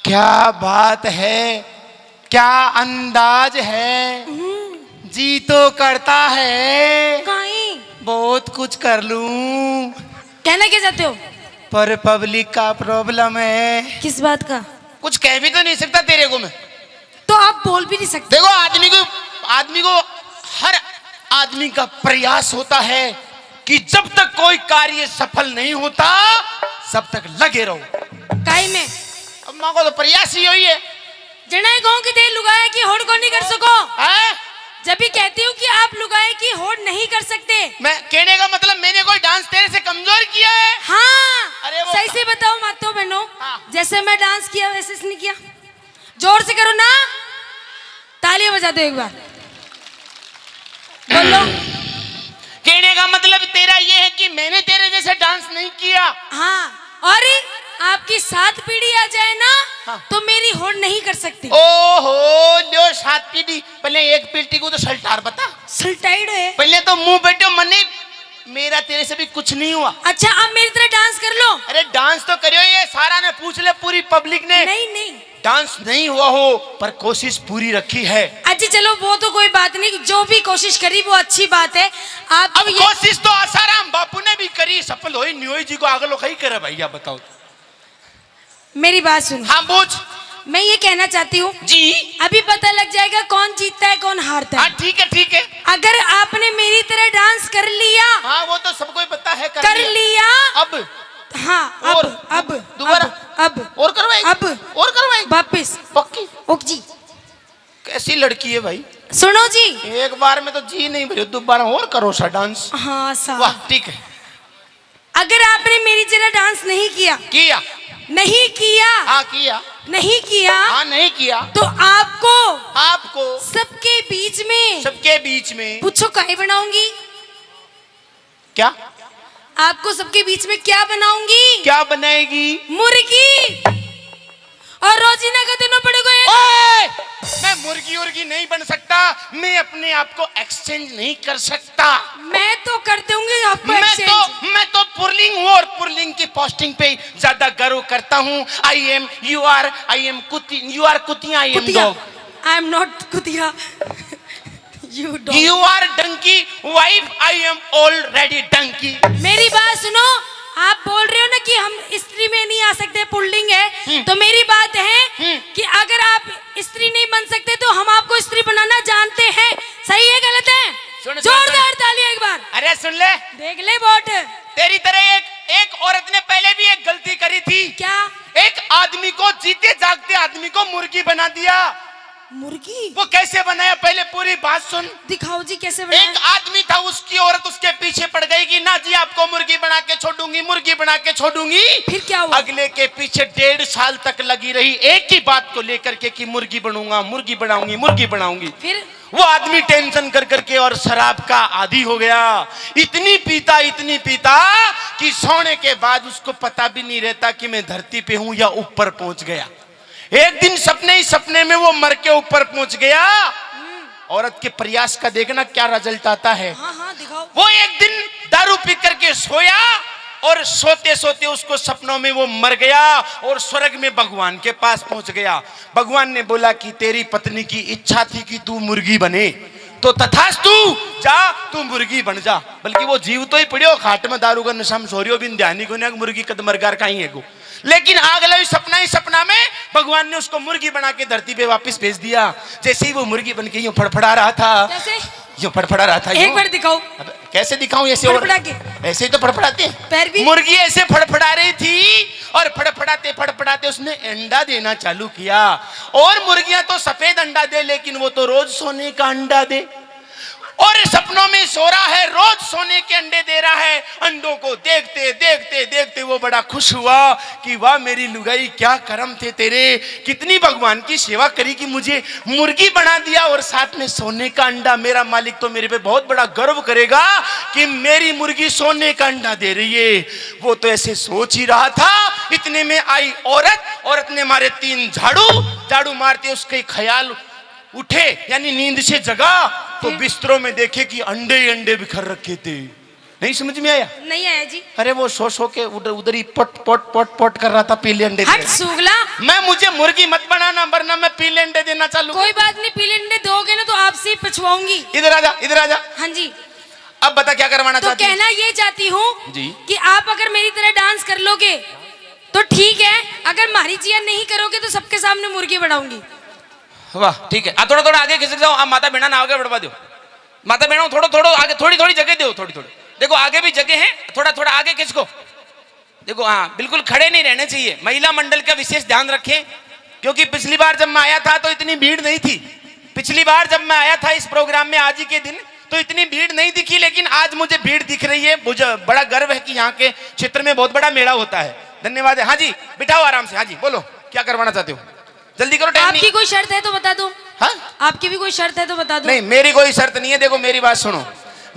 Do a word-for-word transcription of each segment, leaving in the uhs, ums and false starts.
क्या बात है, क्या अंदाज है। जी तो करता है काई? बहुत कुछ कर लूं। कहना क्या चाहते हो? पर पब्लिक का प्रॉब्लम है। किस बात का? कुछ कह भी तो नहीं सकता तेरे को मैं। तो आप बोल भी नहीं सकते। देखो, आदमी को, आदमी को, हर आदमी का प्रयास होता है कि जब तक कोई कार्य सफल नहीं होता, तब तक लगे रहो। काई में? अब माँ को तो प्रयास ही यही है। जनाए गाँव की दे लुगाया की होड़ को नहीं कर सको। हैं? जब भी कहती हूँ कि आप लुगाए की होड़ नहीं कर सकते। मैं कहने का मतलब, मैंने कोई डांस तेरे से कमजोर किया है? हाँ। अरे वो सही से बताओ मातो बहनों, हाँ। जैसे मैं डांस किया वैसे इसने किया? जोर से करो ना, तालियां बजा दो एक बार। बोलो। कहने का मतलब तेरा ये है कि मैंने तेरे जैसे डांस नहीं किया। हाँ, और आपकी सात पीढ़ी आ जाए ना, हाँ। तो मेरी होड़ नहीं कर सकती। ओहो, लो सात पीढ़ी, पहले एक पीढ़ी को तो सल्टार बता। सल्टाइड है। पहले तो मुंह बैठो मने, मेरा तेरे से भी कुछ नहीं हुआ। अच्छा, अब मेरी तरह डांस कर लो। अरे डांस तो करियो, ये सारा ने पूछ ले, पूरी पब्लिक ने। नहीं, नहीं। डांस नहीं हुआ हो, पर कोशिश पूरी रखी है। अच्छा चलो, वो तो कोई बात नहीं, जो भी कोशिश करी वो अच्छी बात है। आप अब ये कोशिश तो आसाराम बापू ने भी करी, सफल होई नहीं होई जी को आगलो कही करे भाई, आप बताओ। मेरी बात सुनो। हाँ, पूछ। मैं ये कहना चाहती हूँ जी। अभी पता लग जाएगा कौन जीतता है, कौन हारता है। हाँ, ठीक है, ठीक है। अगर आपने मेरी तरह डांस कर लिया, हाँ, वो तो सबको ही पता है, कर कर लिया। लिया। अब हाँ, और अब, अब, दोबारा? अब, अब, और करवाएगी? अब और करवाएगी? वापस। पक्की? ओक जी। कैसी लड़की है भाई? सुनो जी। एक बार में तो जी नहीं भरे, दोबारा और करो सा डांस। हाँ, सा। वाह, ठीक है। अगर आपने मेरी जगह डांस नहीं किया, किया। नहीं किया, हाँ, किया। नहीं किया, हाँ, नहीं किया। तो आपको, आपको सबके बीच में, सबके बीच में, पूछो, काई बनाऊंगी? क्या? आपको सबके बीच में क्या बनाऊंगी? क्या बनाएगी? मुर्गी। और रोजीना का देना पड़ेगा एक। ओए! मैं मुर्गी उर्गी नहीं बन सकता, मैं अपने आप को एक्सचेंज नहीं कर सकता। मैं तो कर दूंगी आपको मैं exchange। तो, मैं तो पुरलिंग हूँ और पुरलिंग की पोस्टिंग पे ज्यादा गर्व करता हूँ। I am, you are, I am कुति-, you are कुतिया, I am कुतिया। Dog। I am not कुतिया। You don't। You are donkey, wife, I am already donkey। मेरी बात सुनो, आप बोल रहे हो ना कि हम स्त्री में नहीं आ सकते, पुल्लिंग है, हम्म। तो मेरी बात है हम्म। कि अगर आप स्त्री नहीं बन सकते तो हम आपको स्त्री बनाना जानते हैं। सही है, गलत है? सुन, सुन, जोरदार सुन। तालियां एक बार। अरे सुन ले। देख ले वोट। तेरी तरह एक, एक औरत ने पहले भी एक गलती करी थी। क्या? एक आदमी को जीते जागते आदमी को मुर्गी बना दिया। मुर्गी? वो कैसे बनाया, पहले पूरी बात सुन। दिखाओ जी, कैसे बनाया? एक आदमी था, उसकी औरत उसके पीछे पड़ गई कि ना जी, आपको मुर्गी बना के छोड़ूंगी, मुर्गी बना के छोड़ूंगी। फिर क्या हुआ? अगले के पीछे डेढ़ साल तक लगी रही एक ही बात को लेकर के कि मुर्गी बनूंगा, मुर्गी बनाऊंगी, मुर्गी बनाऊंगी। फिर? वो आदमी टेंशन कर करके और शराब का आदी हो गया। इतनी पीता, इतनी पीता कि सोने के बाद उसको पता भी नहीं रहता कि मैं धरती पे हूं या ऊपर पहुंच गया। एक दिन सपने ही सपने में वो मर के ऊपर पहुंच गया। औरत के प्रयास का देखना क्या रिजल्ट आता है। हाँ, हाँ, दिखाओ। वो एक दिन दारू पी करके सोया और सोते सोते उसको सपनों में वो मर गया और स्वर्ग में भगवान के पास पहुंच गया। भगवान ने बोला कि तेरी पत्नी की इच्छा थी कि तू मुर्गी बने, तो तथास्तु, जा, तू मुर्गी बन जा। बल्कि वो जीव तो ही पड़ियो खाट में, दारू का नशा में सो रियो, बिन ध्यान ही कोने मुर्गी कद मरगार कहीं है गो। लेकिन आगला भी सपना ही सपना में भगवान ने उसको मुर्गी बना के धरती पे वापस भेज दिया। जैसे ही वो मुर्गी बन के यूं फड़फड़ा रहा था, कैसे? यूं फड़फड़ा रहा था, एक यूं। बार दिखाओ। अब कैसे दिखाऊं ऐसे? और फड़फड़ा के। ऐसे ही तो फड़फड़ाते हैं। पैर भी। मुर्गी ऐसे फड़फड़ा रही थी और फड़फड़ाते फड़फड़ाते उसने अंडा देना चालू किया। और मुर्गियां तो सफेद अंडा दे, लेकिन वो तो रोज सोने का अंडा दे। और सपनों में सो रहा है, रोज सोने के अंडे दे रहा है। अंडों को देखते देखते देखते वो बड़ा खुश हुआ कि वाह मेरी लुगाई, क्या कर्म थे तेरे, कितनी भगवान की सेवा करी कि मुझे मुर्गी बना दिया और साथ में सोने का अंडा। मेरा मालिक तो मेरे पे बहुत बड़ा गर्व करेगा कि मेरी मुर्गी सोने का अंडा दे रही है। वो तो ऐसे सोच ही रहा था, इतने में आई औरत। औरत ने मारे तीन झाड़ू, झाड़ू मारते उसके ख्याल उठे, यानी नींद से जगा, तो फिर? बिस्तरों में देखे कि अंडे ही अंडे बिखर रखे थे। नहीं समझ में आया? नहीं आया जी। अरे, वो सो सो के उधर उधर ही पट पट पट पट कर रहा था पीले अंडे हट दे। सूगला। मैं, मुझे मुर्गी मत बनाना, वरना मैं पीले अंडे देना चालू। कोई बात नहीं, पीले अंडे दोगे ना तो आपसे ही पिछवाऊंगी। इधर आजा, इधर आजा। हाँ जी। अब बता, क्या करवाना तो चाहती है? कहना ये चाहती हूँ जी। कि आप अगर मेरी तरह डांस कर लोगे तो ठीक है, अगर म्हारी जिया नहीं करोगे तो सबके सामने मुर्गी बनाऊंगी। वाह, ठीक है। आ, थोड़ा थोड़ा आगे खिसक जाओ, आप माता बहना ना आगे बढ़वा दो। माता बहना थोड़ा थोड़ा आगे, थोड़ी थोड़ी जगह दो, थोड़ी थोड़ी। देखो, आगे भी जगह है, थोड़ा थोड़ा आगे खिसको। देखो, हाँ, बिल्कुल खड़े नहीं रहने चाहिए। महिला मंडल का विशेष ध्यान रखें, क्योंकि पिछली बार जब मैं आया था तो इतनी भीड़ नहीं थी। पिछली बार जब मैं आया था इस प्रोग्राम में आज ही के दिन, तो इतनी भीड़ नहीं दिखी, लेकिन आज मुझे भीड़ दिख रही है। मुझे बड़ा गर्व है कि यहाँ के क्षेत्र में बहुत बड़ा मेला होता है। धन्यवाद है। हाँ जी, बिठाओ आराम से। हाँ जी, बोलो, क्या करवाना चाहते हो? जल्दी करो, टाइम आपकी नहीं। कोई शर्त है तो बता दो। हाँ? आपकी भी कोई शर्त है तो बता दो। नहीं, मेरी कोई शर्त नहीं है। देखो, मेरी बात सुनो,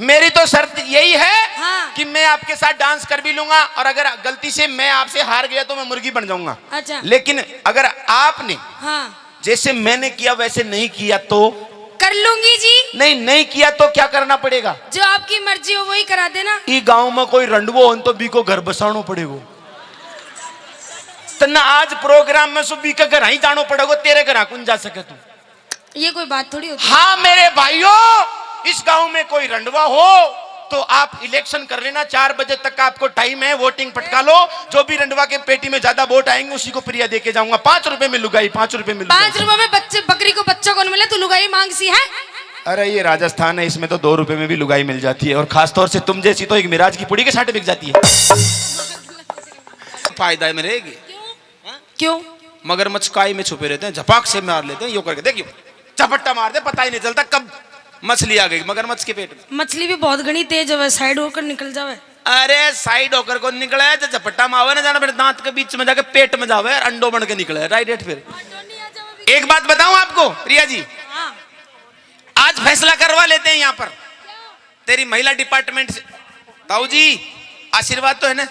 मेरी तो शर्त यही है हाँ। कि मैं आपके साथ डांस कर भी लूंगा, और अगर गलती से मैं आपसे हार गया तो मैं मुर्गी बन जाऊंगा। अच्छा। लेकिन अगर आपने हाँ। जैसे मैंने किया वैसे नहीं किया तो? कर लूंगी जी। नहीं, नहीं किया तो क्या करना पड़ेगा? जो आपकी मर्जी हो, वही करा देना। ई गांव में कोई रंडवो हो तो बीको घर बसाणो पड़ेगो। तन्ने आज प्रोग्राम में सु बीके घर ही जाणो पड़ेगो, तेरे घर कुण जा सके तू? ये कोई बात थोड़ी होती है। हाँ मेरे भाइयों, इस गांव में कोई रंडवा हो तो आप इलेक्शन कर लेना, चार बजे तक का आपको टाइम है, वोटिंग पटका लो। जो भी रंडवा के पेटी में ज्यादा वोट आएंगे, उसी को प्रिया दे के जाऊंगा। पाँच रुपए में लुगाई, पाँच रुपए में लुगाई। पाँच रुपए में बच्चे, बकरी को बच्चा कौन मिले? तू लुगाई मांग सी है। अरे, ये राजस्थान है, इसमें तो दो रुपए में भी लुगाई मिल जाती है, और खासतौर से तुम जैसी तो एक मिराज की पुड़ी के साथ बिक जाती है। फायदा में रहेगी। क्यों? क्यों? मगरमच्छ काई में छुपे रहते हैं, झपाक से मार लेते हैं, यो करके देखियो, झपट्टा मार दे, पता ही नहीं चलता कब मछली आ गई मगरमच्छ के पेट में। मछली भी बहुत घणी तेज है, साइड होकर निकल जावे। अरे, साइड होकर को निकले, जो झपट्टा मावे ना, जाना फिर दांत के बीच में जाके पेट में जावे और अंडो बन के निकले डायरेक्ट। फिर एक बात बताऊं आपको प्रिया जी, हाँ। आज फैसला करवा लेते हैं यहाँ पर तेरी महिला डिपार्टमेंट से। ताऊ जी, आशीर्वाद तो है ना?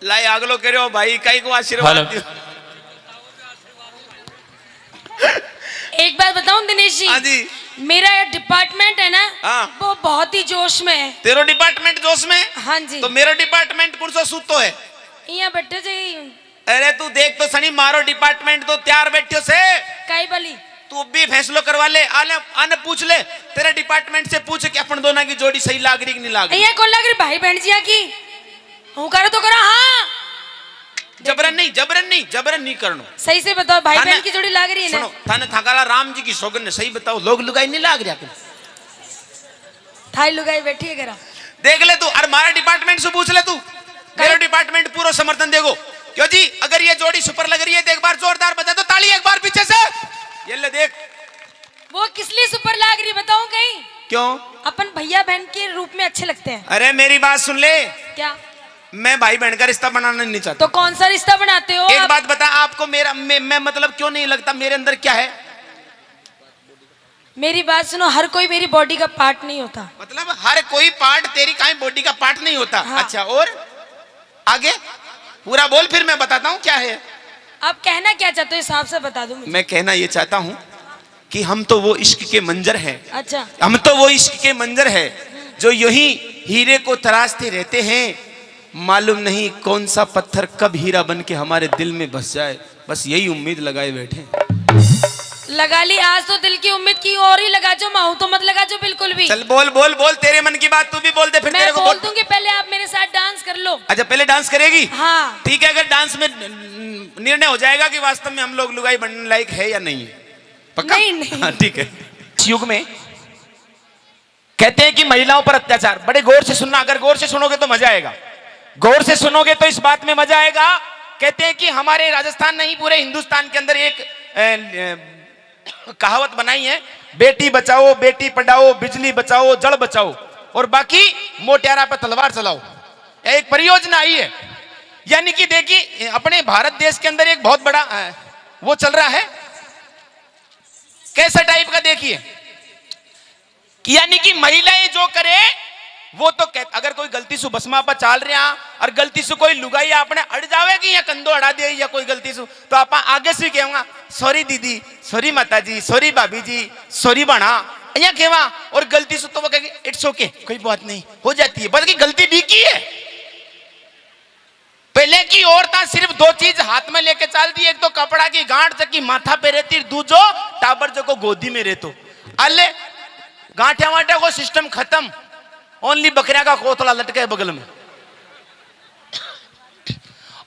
लाई आगलो कह रहे हो भाई, कई को आशीर्वाद हेलो। दियो। एक बात बताऊं दिनेश जी, हाँ जी। मेरा ये डिपार्टमेंट है ना, हाँ। वो बहुत ही जोश में है। तेरो डिपार्टमेंट जोश में? हाँ जी। तो मेरो डिपार्टमेंट कौन सा सूतो है? यहाँ बैठे जी। अरे तू देख तो सनी, मारो डिपार्टमेंट तो तैयार बैठ्यो से। काई बली? तू भी फैसलो करवा ले, आले, आने पूछ ले, तेरे डिपार्टमेंट से पूछ कि अपन दोनों की जोड़ी सही लाग रही कि नहीं लाग रही। ये कौन लाग रही भाई बहन जिया की? हूँ करो तो करो, हाँ। जबरन नहीं, जबरन नहीं, जबरन नहीं करनो। सही से बताओ, भाई थाने, बहन की जोड़ी लाग रही है ना? सुनो, थाने थाकाला राम जी की सौगन ने सही बताओ, लोग लुगाई नहीं लाग रहा तुम? थाई लुगाई बैठी है करा। देख ले तू, और मारा डिपार्टमेंट से पूछ ले तू। मेरा डिपार्टमेंट पूरा समर्थन देगो। क्यों जी, अगर ये जोड़ी सुपर लग रही है तो एक बार जोरदार बजा दो ताली, एक बार पीछे से। ये ले देख। वो किस लिए सुपर लाग रही बताऊं कहीं? क्यों? अपन भैया बहन के रूप में अच्छे लगते हैं। अरे मेरी बात सुन ले। क्या? मैं भाई बहन का रिश्ता बनाना नहीं चाहता। तो कौन सा रिश्ता बनाते हो एक आप? बात बता, आपको मेरा, मैं, मैं मतलब क्यों नहीं लगता, मेरे अंदर क्या है? मेरी बात सुनो, हर कोई मेरी बॉडी का पार्ट नहीं होता। मतलब हर कोई पार्ट तेरी काई बॉडी का पार्ट नहीं होता। हाँ। अच्छा, और आगे पूरा बोल, फिर मैं बताता हूँ क्या है। आप कहना क्या चाहते हो, हिसाब से बता दो मुझे। मैं कहना ये चाहता हूँ कि हम तो वो इश्क के मंजर हैं। अच्छा। हम तो वो इश्क के मंजर हैं जो यूं ही हीरे को तराशते रहते हैं। मालूम नहीं कौन सा पत्थर कब हीरा बन के हमारे दिल में बस जाए, बस यही उम्मीद लगाए बैठे हैं। लगा ली आज तो दिल की उम्मीद, की और ही लगा जो, माहू तो मत लगा जो बिल्कुल भी। चल बोल, बोल, बोल, तेरे मन की बात तू भी बोल दे, फिर मैं तेरे को बोल बोल दूंगी, पहले आप मेरे साथ डांस कर लो। अच्छा, पहले डांस करेगी? हाँ। ठीक है, अगर डांस में निर्णय हो जाएगा कि वास्तव में हम लोग लुगाई बनने लायक है या नहीं है। पक्का? नहीं, नहीं। हाँ, ठीक है। इस युग में कहते हैं कि महिलाओं पर अत्याचार, बड़े गौर से सुनना, अगर गौर से सुनोगे तो मजा आएगा, गौर से सुनोगे तो इस बात में मजा आएगा। कहते हैं कि हमारे राजस्थान नहीं, पूरे हिंदुस्तान के अंदर एक, अ, अ, कहावत बनाई है, बेटी बचाओ, बेटी पढ़ाओ, बिजली बचाओ, जल बचाओ, और बाकी मोटियारा पे तलवार चलाओ। यह एक परियोजना आई है। यानी कि देखिए, अपने भारत देश के अंदर एक बहुत बड़ा, अ, वो चल रहा है। कैसा टाइप का? देखिए कि यानी कि महिलाएं जो करे वो तो कह, अगर कोई गलती से बस में आप चाल रहे हैं और गलती से कोई लुगाई आपने अड़ जावेगी या कंधो अड़ा दे या कोई गलती से, तो आप आगे से कहेंगे, "सॉरी दीदी, सॉरी माता जी, सॉरी भाभी जी, सॉरी बना।" यहाँ कहवा और गलती से तो वो कहेगी, "It's okay, कोई बात नहीं, हो जाती है।" बल्कि गलती भी की है। पहले की औरतां सिर्फ दो चीज हाथ में लेके चालती, एक तो कपड़ा की गांठ जकी माथा पे रहती, दूजो टाबर जको गोदी में रहतो। अले गांठिया वांठिया को सिस्टम खत्म, ओनली बकरिया का कोतला लटके बगल में।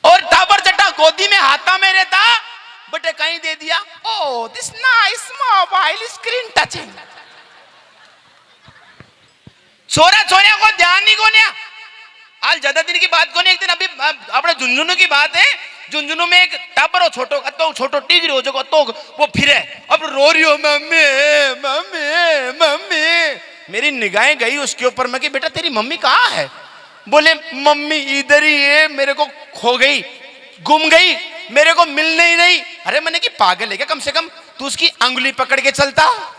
और टाबर जटा गोदी में हाथा में रहता, बटे कहीं दे दिया, "Oh, this nice mobile screen touching." छोरा छोरिया को ध्यान नहीं कोन्या। आज ज्यादा दिन की बात कोनी, एक दिन अभी, अ, अपने झुंझुनू की बात है। झुंझुनू में एक टाबर हो, छोटो, अतो छोटो टिगरी हो, जो अतो वो फिरे, अब रो रही हो, "मम्मी, मम्मी, मम्मी।" मेरी निगाहें गई उसके ऊपर, मैं कि, "बेटा, तेरी मम्मी कहाँ है?" बोले, "मम्मी इधर ही है, मेरे को खो गई, गुम गई, मेरे को मिल नहीं रही।" अरे, मैंने कि, "पागल है क्या? कम से कम तू उसकी अंगुली पकड़ के चलता।"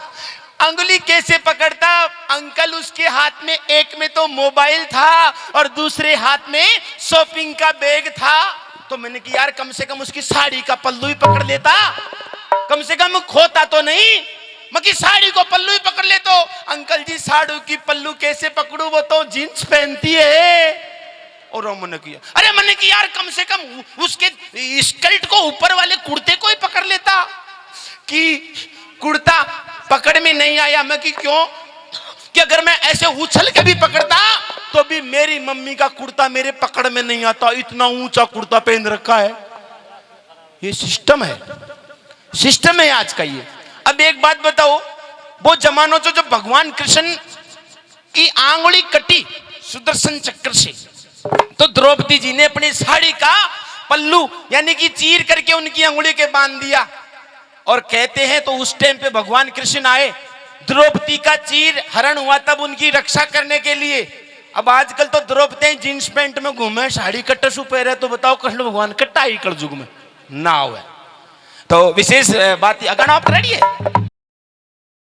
अंगुली कैसे पकड़ता? अंकल, उसके हाथ में एक में तो मोबाइल था और दूसरे हाथ में शॉपिंग का बैग था। तो मैंने कि, "यार, कम से कम उसकी साड़ी का पल्लू ही पकड़ लेता, कम से कम खोता तो नहीं।" मैं कि, "साड़ी को पल्लू ही पकड़ ले तो।" "अंकल जी, साड़ी की पल्लू कैसे पकड़ू, वो तो जींस पहनती है।" और मैंने किया, अरे, मैंने कि, "यार, कम से कम उ-, उसके स्कर्ट को ऊपर वाले कुर्ते को ही पकड़ लेता।" कि कुर्ता पकड़ में नहीं आया। मैं कि, "क्यों?" कि अगर मैं ऐसे उछल के भी पकड़ता तो भी मेरी मम्मी का कुर्ता मेरे पकड़ में नहीं आता, इतना ऊंचा कुर्ता पहन रखा है। ये सिस्टम है, सिस्टम है आज का ये। अब एक बात बताओ, वो जमानो जो, जो भगवान कृष्ण की आंगुली कटी सुदर्शन चक्र से, तो द्रौपदी जी ने अपनी साड़ी का पल्लू यानी कि चीर करके उनकी अंगुली के बांध दिया। और कहते हैं तो उस टाइम पे भगवान कृष्ण आए, द्रौपदी का चीर हरण हुआ तब उनकी रक्षा करने के लिए। अब आजकल तो द्रौपदी जींस पैंट में घूमे, साड़ी कट्टे सु पहरे, तो बताओ कृष्ण भगवान कट्टा ही कलयुग में ना आवे। तो विशेष, अ, बात, गाना आप रेडी है?